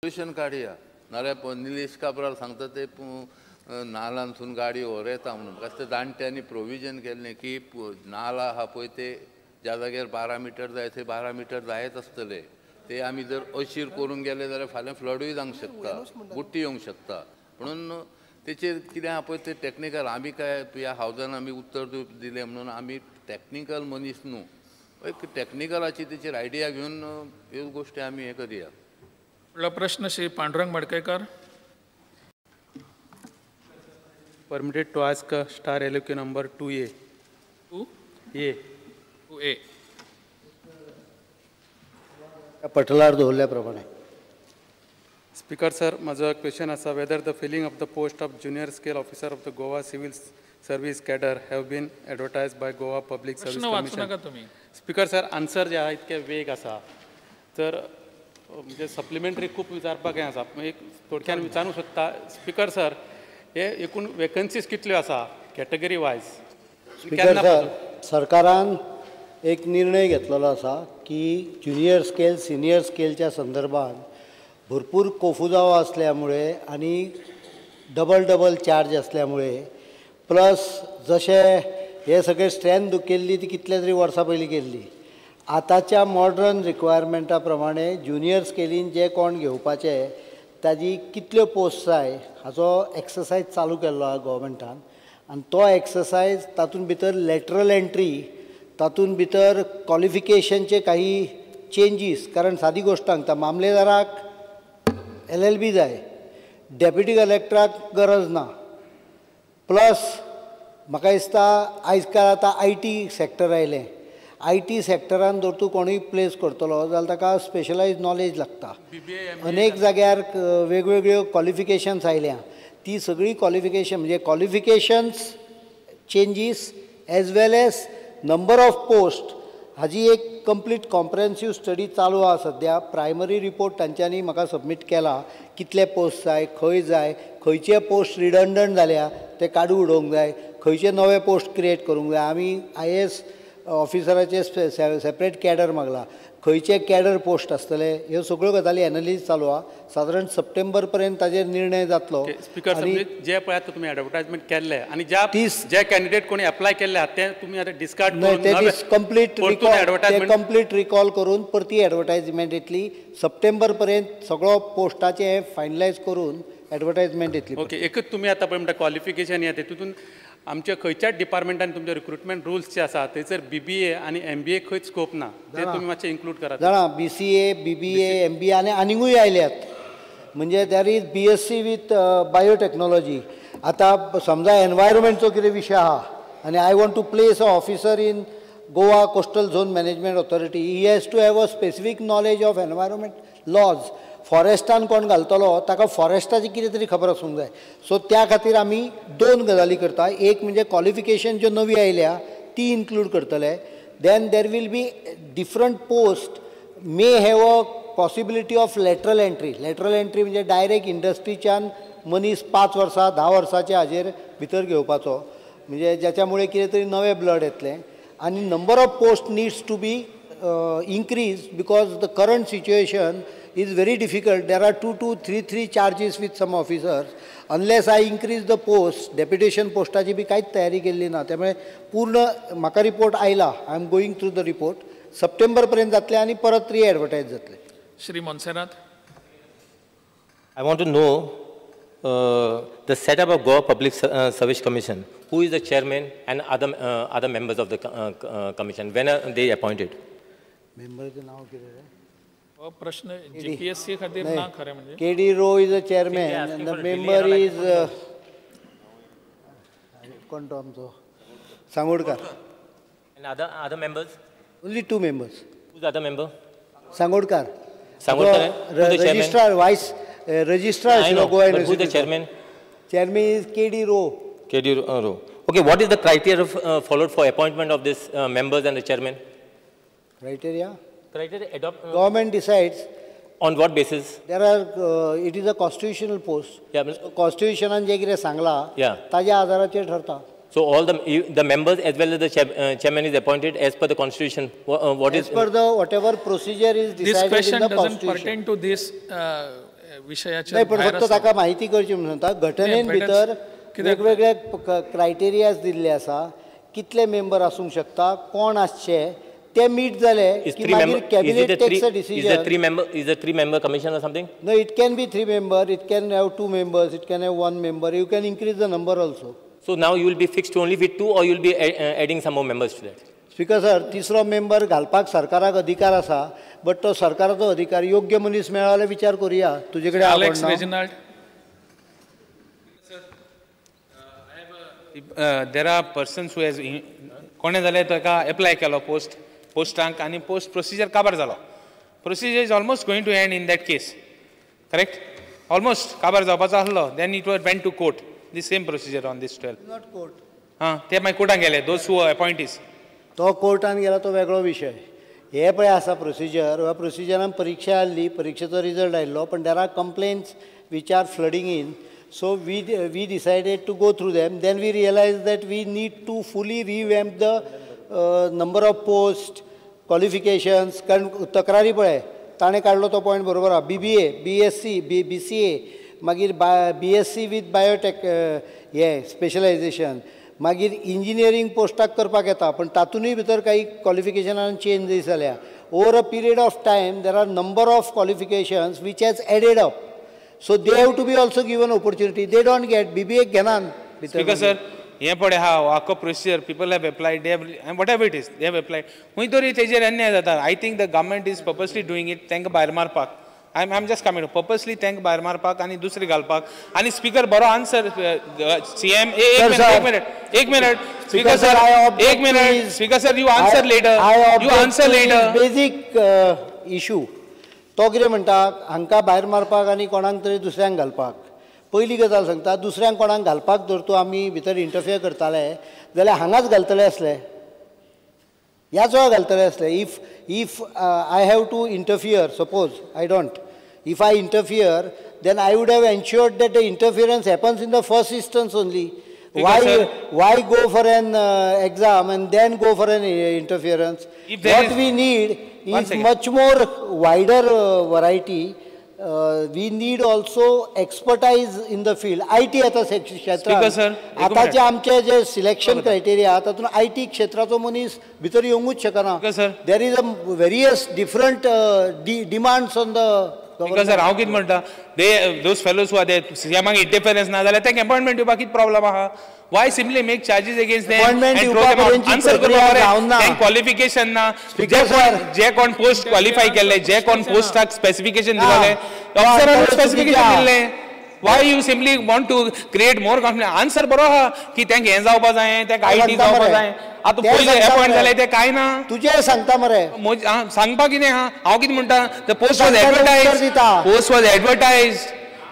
Solution काडया. नाल्यार निलेश काब्राल सांगता ते नालांतसून गाडी व्हर येता म्हणून. म्हाका दिसता जाणट्यांनी प्रोविजन केल्लें की नाला आहा पळय ते ज्या जाग्यार 12 मिटर जाय थंय 12 मिटर जायत आसतले. ते आमी जर अशीर करूंक गेले जाल्यार फाल्यां फ्लडूय जावंक शकता, बुट्टी येवंक शकता. म्हणून तेचेर कितें आहा पळय ते टॅक्निकल आमी काय ह्या हावजान आमी उत्तर दिलें म्हणून आमी टॅक्निकल मनीस न्हू, एक टॅक्निकलाची तेचेर आयडिया घेवन ह्यो गोश्टी आमी हें करया. फुडलो प्रश्न Shri Pandurang Madkaikar. Permitted to ask star LOQ number 2A. 2A. 2A. पटलार दवरल्या प्रमाणे. स्पीकर सर, म्हजो क्वेश्चन आसा whether the filling of the post of junior scale officer of the Goa Civil Service cadre have been advertise by Goa Public Service प्रश्न वाचू Commission. नाका तुमी. Speaker sir, answer जे आहा इतके वेग आसा तर म्हणजे सप्लिमेंटरी खूब विचारपाक हें आसा, एक थोडक्यान विचारूंक सोदता. स्पीकर सर, हे एकूण वेकन्सीज कितल्यो आसा कॅटेगरी वायज? स्पीकर सर, सरकारान एक निर्णय घेतलेलो आसा की ज्युनियर स्केल सिनियर स्केलच्या संदर्भात भरपूर कोफुजाव असल्यामुळे आनी डबल डबल चार्ज असल्यामुळे, प्लस जशे हे सगळे स्ट्रेंथ केल्ली ती कितल्या तरी वर्सां पयलीं केल्ली. आतांच्या मॉडर्न रिक्वायरमेंटा प्रमाणे ज्युनियर स्केलीन जे कोण घेवपाचे ताजी कितल्यो पोस्ट जाय हाचो एक्सरसायज चालू केल्लो आहा गोवोरमेंटान. आनी तो एक्सरसायज तातूंत भितर लॅटरल एंट्री, तातूंत भितर क्वॉलिफिकेशनचे काही चेंजीस. कारण सादी गोश्ट सांगता, मामलेदाराक LLB जाय, डेप्युटी कलेक्टराक गरज ना. प्लस म्हाका दिसता आयज काल आतां IT sector आयलें. IT सॅक्टरान जर तूं कोणूय प्लेस करतलो जाल्यार ताका स्पेशलायज नॉलेज लागता. अनेक जाग्यार वेगवेगळ्यो क्वॉलिफिकेशन्स आयल्या, ती सगळी क्वॉलिफिकेशन म्हणजे qualifications changes as well as number of post हाजी एक कंप्लीट कॉम्प्रेन्सीव स्टडी चालू आहा सद्या. प्रायमरी रिपोर्ट तांच्यांनी म्हाका सबमीट केला, कितले पोस्ट जाय, खंय जाय, खंयचे पोस्ट रिडंडंट जाल्या ते काडून उडोवंक जाय, खंयचे नवे पोस्ट क्रिएट करूंक जाय. आमी IAS ऑफिसराचे सेपरेट कॅडर मागला, खंयचे कॅडर पोस्ट आसतले, ह्यो सगळ्यो गजाली एनालिसीस चालू आहा. सादारण सप्टेंबर पर्यंत ताजेर निर्णय जातलो. स्पीकर सर, जे पळयात तुमी एडवर्टायजमेंट केल्ले आनी ज्या जे कॅन्डिडेट कोणी एप्लाय केल्ले आहात ते तुमी आतां डिस्कार्ड करून ते कंप्लीट रिकॉल, कंप्लीट रिकॉल करून परती एडवर्टायजमेंट येतली. सप्टेंबर पर्यंत सगळो पोस्टाचें फायनलायज करून एडवर्टायजमेंट येतली. ओके, एकूच तुमी आतां पळय म्हणटा क्वॉलिफिकेशन हें तितून आमच्या खंयच्याच डिपार्टमेंटान तुमचे रिक्रुटमेंट रुल्स जे आसा थंयसर BBA आनी MBA खंयच स्कोप ना, ते तुमी मातशें इन्क्लूड करात. जाणा, BCA, BBA, MBA आनी आनीकूय आयल्यात. म्हणजे there is BSc with biotechnology. आतां समजा एनवायरमेंटचो कितें विशय आहा आनी I want to place a officer in Goa Coastal Zone Management Authority, he has to have a specific knowledge of environment laws. फॉरेस्टान कोण घालतलो ताका फॉरेस्टाची कितें तरी खबर आसूंक जाय. सो त्या खातीर आमी दोन गजाली करता. एक म्हणजे क्वॉलिफिकेशन ज्यो नवी आयल्या ती इन्क्लूड करतले. Then there will be different post may have a possibility of lateral entry. Lateral entry म्हणजे डायरेक्ट इंडस्ट्रीच्यान मनीस 5 वर्सां 10 वर्सांच्या हाजेर भितर घेवपाचो, म्हणजे ज्याच्या मुळे कितें तरी नवें ब्लड येतलें. आनी number of post needs to be increase because the current situation is very difficult. There are 2 to 3 3 charges with some officers. Unless I increase the post, deputation पोस्टाची बी कांयच तयारी केल्ली ना. त्यामुळे पूर्ण म्हाका रिपोर्ट आयला, I am going through the report. September पर्यंत जातले आनी परत रिएडवर्टायज जातले. Shri Monserrate. I want to know the setup of Goa Public Service Commission. Who is the chairman and other members of the commission? When are they appointed? मेंबराचें नांव कितें रे? हो प्रश्न GPSC खातीर ना खरें म्हणजे. KD Roy is a chairman and the member is कोण तो आमचो Sangodkar. And other members? Only 2 members. Who's the other member? Sangodkar. Sangodkar, registrar, vice registrar. I know, but who's the chairman? Chairman is KD Roy. KD Roy. Okay, what is the criteria followed for appointment of this members and the chairman? Criteria? Criteria adopt. Government decides. On what basis? There are, it is a constitutional post. Yeah, so, constitutionan जे कितें सांगला, yeah, ताज्या आधाराचेर ठरता. So all the members as well as the chairman is appointed as per the constitution. What as is per the whatever procedure is decided this question in the doesn't constitution. Pertain to this विशयाचेर नाही, पण फक्त ताका म्हायती करची म्हणून सांगता. घटनेन भितर वेगवेगळे क्रायटेरियाज दिल्ले आसा, कितले मेंबर आसूंक शकता, कोण आसचे, ते मीट जाले की मागीर cabinet takes a decision. Is a three member commission or something? No, it can be 3 member, it can have 2 members, it can have 1 member, you can increase the number also. So now you will be fixed only with 2 or you will be adding some more members to that? Speaker sir, तिसरो member घालपाक सरकाराक अधिकार आसा, but तो सरकाराचो अधिकार, योग्य मनीस मेळ्ळो जाल्यार विचार करुया. तुजे कडेन Alex Reginald. There are persons who has कोणें जाल्यार ताका एप्लाय केलो पोस्ट पोस्टांक आनी पोस्ट प्रोसिजर काबार जालो. Procedure is almost going to end in that case, correct? Almost काबार जावपाचो आसलो, then it was went to court, the same procedure on this 12. Not court. हां, ते मागीर कोर्टान गेले, those who appointees. तो कोर्टान गेला तो वेगळो विशय. हे पळय आसा प्रोसिजर, ह्या प्रोसिजरान परिक्षा आसली, परिक्षेचो रिजल्ट आयिल्लो, पण there are complaints which are flooding in. So we decided to go through them. Then we realized that we need to fully revamp the number of posts, qualifications. कारण तक्रारी पळय ताणें काडलो तो पॉयंट बरोबर आहा. BBA, BSc, BCA, मागीर BSc with biotech हें स्पेशलायझेशन, मागीर इंजिनियरींग पोस्टाक करपाक येता, पण तातूंतय भितर काही क्वॉलिफिकेशनान चेंजीस जाल्या. Over a period of time there are number of qualifications which has added up. So they have to be also given opportunity. They don't get. BBA घेनान. Speaker sir, हे पळय हा आख्खो procedure, people have applied, they have whatever it is, they have applied. खंय तरी तेजेर अन्याय जाता. I think the government is purposely doing it तांकां भायर मारपाक. I am just coming purposely तांकां भायर मारपाक आनी दुसरी घालपाक. आनी स्पीकर बरो आन्सर सीएम, एक मिनट, एक मिनट स्पीकर सर, एक minute speaker sir, you answer later, you answer later. Basic issue तो कितें म्हणटा, हांकां भायर मारपाक आनी कोणाक तरी दुसऱ्यांक घालपाक. पयली गजाल सांगता, दुसऱ्यांक कोणाक घालपाक जर तूं आमी भितर इंटरफियर करताले जाल्यार हांगाच घालतले आसले, ह्याच वेळार घालतले आसले. If if I have to interfere, suppose I don't, if I interfere then I would have ensured that the interference happens in the first instance only. Why go for an exam and then go for an interference? What we need is much more wider variety. We need also expertise in the field. IT आता क्षेत्रांत आतांचे आमचे जे selection criteria तातूंत IT क्षेत्राचो मनीस भितर येवंकूच शकना. There is a various different demands on the. Because sir, हांव कितें म्हणटा, they those fellows who are there, सीएमाक इंटरफेरन्स ना जाल्यार तांकां अपॉयंटमेंट दिवपाक कितें प्रॉब्लम आहा? Why simply make charges against them? Appointment answer करपाक तांकां क्वॉलिफिकेशन ना. जे कोण पोस्ट क्वॉलिफाय केल्ले, जे कोण पोस्टाक स्पेसिफिकेशन दिलें, ऑफिसरान स्पेसिफिकेशन दिल्लें. Why you simply want to create more conflict? Answer बरो आहा की तांकां हें जावपा जाय, तांकां IT जावपा जाय. आतां पयलीं अपॉयंट जालें तें कांय ना. तुजें सांगता मरे, सांगपाक कितें आहा? हांव कितें म्हणटा, the post was advertise, post was advertise,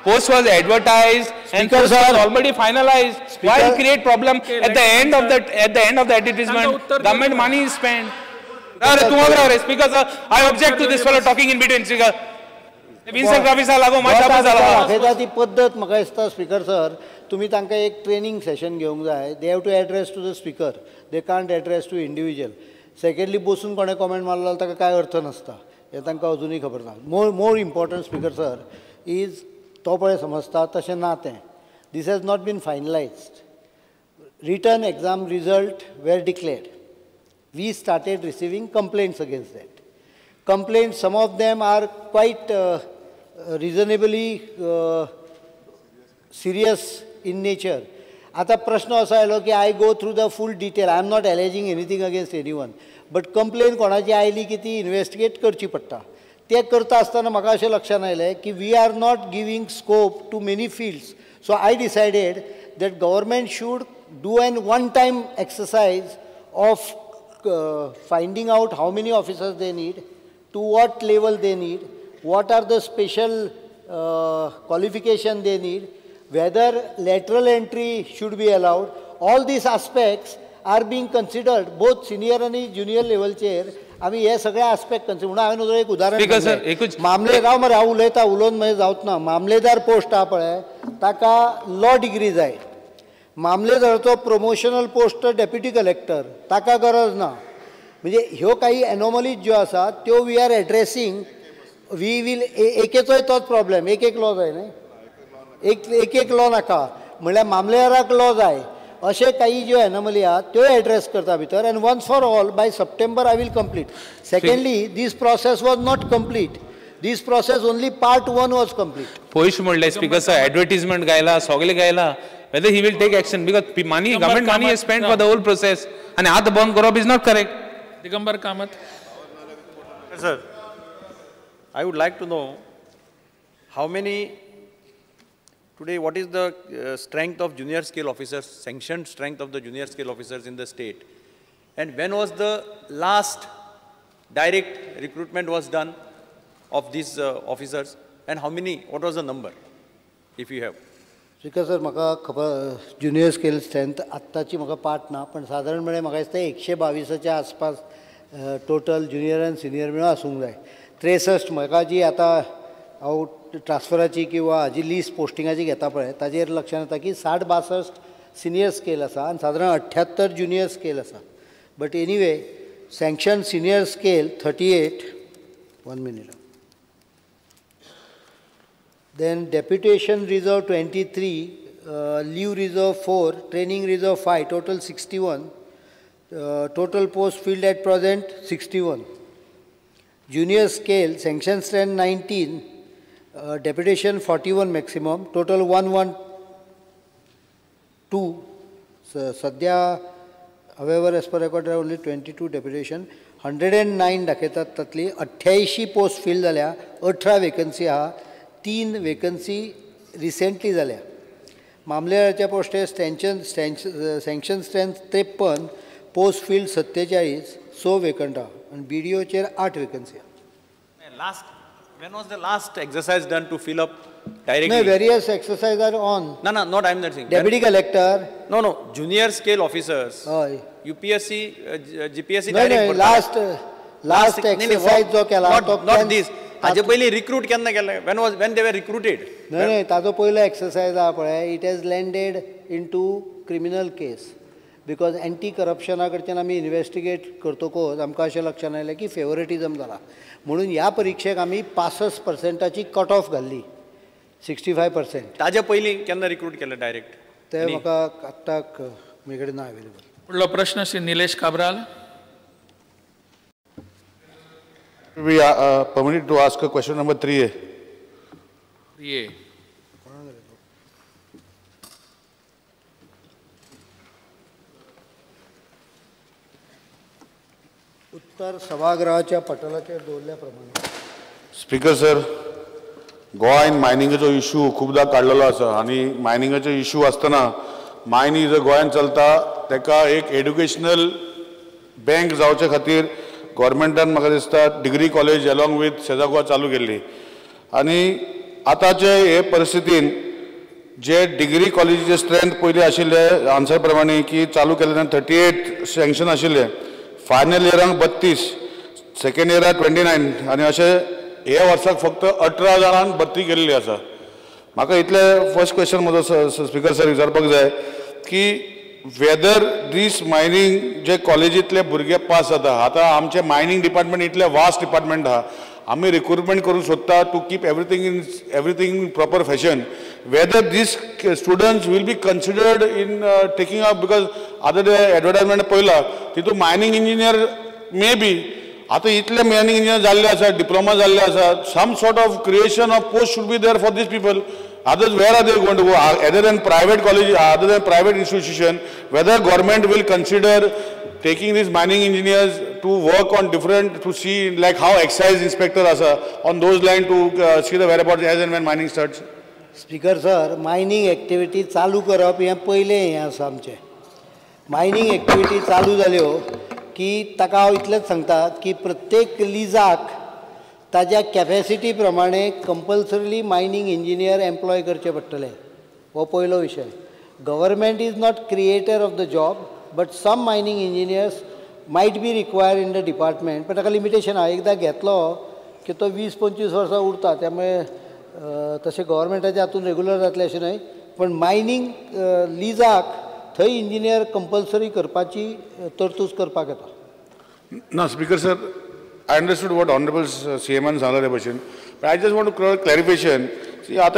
post was advertised and post was already finalized. Why create problem at the end of the, at the end of the advertisement? Government money is spent. अरे तूं वगैरे रे speaker sir, I object to this fellow talking in between. Speaker Vincent ऑफिसा लागो मातशें जाला. दाखयता ती पद्दत म्हाका दिसता स्पीकर सर, तुमी तांकां एक ट्रेनींग सेशन घेवंक जाय. They have to address to the speaker, they can't address to individual. Secondly, बसून कोणें कॉमेंट मारलो जाल्यार ताका कांय अर्थ नासता, हें तांकां अजुनूय खबर ना. More important speaker sir is तो पळय समजता तशें ना तें. This has not been finalized. Written exam result were declared. We started receiving complaints against that. Complaints, some of them are quite reasonably serious in nature. आता प्रश्न असो आयलो की I go through the full detail. I am not alleging anything against anyone, but complaint कोणाची आयली की ती investigate करची पडटा. ते करता आसतना म्हाका अशें लक्षांत आयलें की we are not giving scope to many fields. So I decided that government should do an one time exercise of finding out how many officers they need, to what level they need, what are the special qualification they need, whether lateral entry should be allowed. All these aspects are being considered, both senior आणि junior level चेर आमी हे सगळे aspect consider. म्हणून हांवें तुका एक उदाहरण दिलें. मामलेदार मरे हांव उलयता, उलोवन मागीर जावच ना. मामलेदार पोस्ट आहा पळय, ताका लॉ डिग्री जाय. मामलेदाराचो प्रमोशनल पोस्ट डेप्युटी कलेक्टर, ताका गरज ना. म्हणजे ह्यो काही एनोमलीज ज्यो आसा त्यो we are addressing. We will एकेचोय तोच प्रॉब्लेम, एक एक लॉ जाय न्ही, एक एक लॉ नाका म्हणल्यार मामलेदाराक लॉ जाय. अशे काही ज्यो एनॉमली आहा त्यो एड्रेस करता भितर and once for all by September I will complete. Secondly this process was not complete, this process only part 1 was complete. पयशे म्हणले स्पीकर सर, एडवर्टीजमेंट गायला, सगळे गायला, whether he will take action because money, government money is spent for the whole process आनी आतां बंद करप is not correct. Digambar Kamat. Sir, I would like to know how many today, what is the strength of junior scale officers, sanctioned strength of the junior scale officers in the state, and when was the last direct recruitment was done of these officers, and how many, what was the number, if you have? Speaker sir, म्हाका खबर junior scale strength आत्ताची म्हाका पाठ ना, पण सादारणपणे म्हाका दिसता 122च्या आसपास टोटल ज्युनियर आनी सिनियर मेळून आसूंक जाय. 63 म्हाका जी आतां हांव ट्रान्सफराची किंवा हाजी लिस्ट पोस्टिंगाची घेता पळय ताजेर लक्षांत येता की 60-62 सिनियर स्केल आसा आनी सादारण 78 ज्युनियर स्केल आसा. But anyway sanction senior scale 38, 1 minute, then deputation reserve 23, leave reserve 4, training reserve 5, total 61, total post filled at present 61. Junior scale sanction strength 19, deputation 41 maximum, total 112. सध्या however as per record there are only 22 deputation, 109 दाखयतात, तातली 88 post fill जाल्या, 18 vacancy आहा, 3 vacancy recently जाल्या. मामलेदाराच्या पोस्टे sanction strength 53, post filled 47, 6 vacant आहा आनी B D ओचेर 8 वेकन्सी आहा. Last, when was the last exercise done to fill up directly? No, various exercises are on. No, no, not I am not saying. Deputy collector. No, no, junior scale officers. हय. UPSC, GPSC no, direct. No, last exercise जो केला तो not this. हाजे पयलीं recruit केन्ना केलें? When was, when they were recruited? न्हय न्हय, ताजो पयलो एक्सरसायज आहा पळय, it has landed into criminal case because anti करप्शना कडच्यान आमी इन्वेस्टिगेट करतकच आमकां अशें लक्षांत आयलें की फेवरेटिजम जाला, म्हणून ह्या परिक्षेक आमी 65%ची कट ऑफ घाल्ली, 65%. ताजे पयलीं केन्ना रिक्रूट केलें डायरेक्ट? ते म्हाका आत्ताक म्हजे कडेन ना अवेलेबल. फुडलो प्रश्न Shri Nilesh Cabral. We are permitted to ask a question number 3A. 3A. उत्तर सभागृहाच्या पटलाचेर दवरल्याप्रमाणे. स्पीकर सर, गोंयान मायनिंगाचो इशू खुबदां काडलेलो आसा आनी मायनिंगाचो इशू आसतना मायनी जर गोंयान चलता ताका एक एड्युकेशनल बँक जावचे खातीर गव्हर्मेंटान म्हाका दिसता डिग्री कॉलेज अलॉंग विथ सेजा गोवा चालू केल्ली आनी आतांचे हे परिस्थितीन जे डिग्री कॉलेजीचे स्ट्रेंथ पयलीं आशिल्ले आन्सर प्रमाणे की चालू केले तेन्ना 38 सँक्शन आशिल्ले, फायनल इयराक 32, सेकेंड इयराक 29 आनी अशें हे वर्साक फक्त 18 जाणांक भरती केल्ली आसा. म्हाका इतलें फर्स्ट क्वेश्चन म्हजो स्पीकर सर विचारपाक जाय की वेदर दीस मायनींग जे कॉलेजींतले भुरगे पास जाता, आतां आमचें मायनींग डिपार्टमेंट इतलें वास्ट डिपार्टमेंट आहा, आमी रिक्रुटमेंट करूंक सोदता to keep everything in everything in proper fashion, whether these students will be considered in taking up, because आतां ते एडवर्टायजमेंट पळयला तितून मायनींग इंजिनियर मे बी आतां इतले मायनींग इंजिनियर जाल्ले आसा, डिप्लोमा जाल्ले आसा, some sort of creation of post should be there for these people. Others, where are they going to go? Other than private college, other than private institution, whether government will consider taking these mining engineers to work on different, to see like how excise inspector asa on those line to see the whereabouts as and when mining starts. Speaker sir, mining activity चालू करप हें पयलें हें आसा आमचें. Mining activity चालू जाल्यो की ताका हांव इतलेंच सांगता की प्रत्येक लिजाक ताज्या कॅपेसिटी प्रमाणे कंपल्सरीली मायनींग इंजिनियर एम्प्लॉय करचे पडटले. हो पयलो विशय. Government is not creator of the job, but some mining engineers might be required in the department. पण ताका लिमिटेशन आहा, एकदां घेतलो की तो 20-25 वर्सां उरता, त्यामुळे तशें गव्हर्मेंटाच्या हातून रेगुलर जातलें अशें न्हय, पण मायनींग लिजाक थंय इंजिनियर कंपल्सरी करपाची तरतूज करपाक येता. ना speaker sir, I understood what honourable C एमान सांगला ते भशेन, but I just want to clarification. आतां